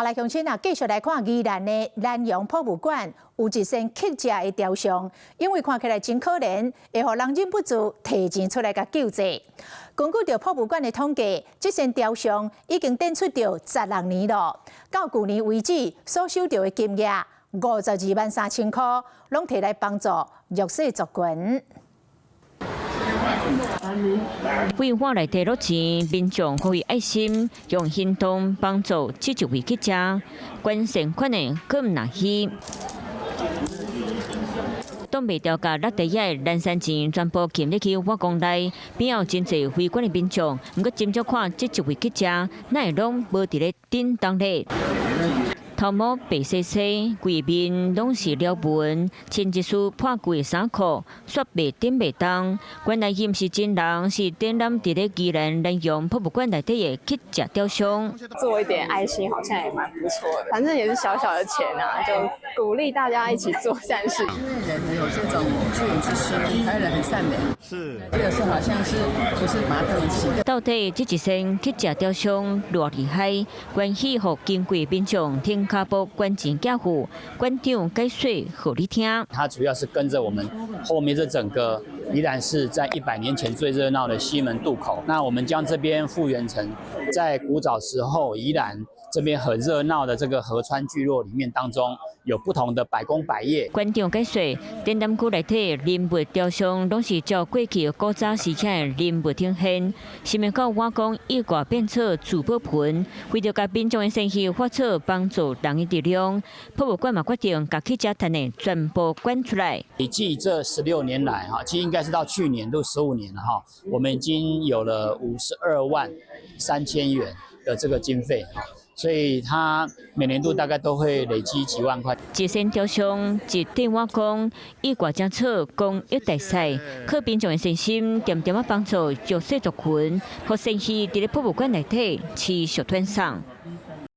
好來，鄉親啊，繼續來看宜蘭的南洋博物館有一尊乞食的雕像，因為看起來真可憐，會予人忍不住提錢出來共救濟。根據著博物館的統計，這尊雕像已經展出著16年囉。到舊年為止，所收著的金額52萬3千箍，攏提來幫助弱勢族群。廢話內底落錢，民眾予伊愛心，用行動幫助這一位乞食，捐善款的閣毋若虛。擋袂牢共落地的藍山錢全部劏入去碗公內，邊有真濟圍觀的民眾，毋過斟酌看這一位乞食，哪會攏無佇咧叮當咧？頭毛白雪雪，規面攏是裂紋，穿一束破舊的衫褲，煞袂振袂動。原來伊毋是真人，是展覽佇咧宜蘭南洋博物館內底的乞食雕像。做一點愛心好像也蠻不錯的，反正也是小小的錢啊，就鼓勵大家一起做善事。因為人有這種惻隱之心，還有人很善良。是，這個是好像是不是馬特奇的？到底這一尊乞食雕像偌厲害？關係予經過民眾停跤步捐錢寄付，館長解說予你聽。它主要是跟着我們後面這整個依然是在100年前最熱鬧的西門渡口。那我們將這邊復原成在古早時候宜蘭這邊很熱鬧的這個河川聚落裡面當中，有不同的百工百業。館長解說，展覽區內底人物雕像攏是照過去古早時期的人物呈現，想袂到碗公意外變做聚寶盆，為著共民眾的善意化做幫助人的力量，博物館嘛決定共乞食賺的全部捐出來。累計這16年來，哈，其實應該是到去年都15年了，哈，我們已經有了52萬3千元的這個經費，哈。所以他每年度大概都會累積幾萬塊。一尊雕像，一頂碗公，意外成做公益大賽，靠民眾的善心，恬恬仔幫助弱勢族群，予善意佇咧博物館內底持續傳送。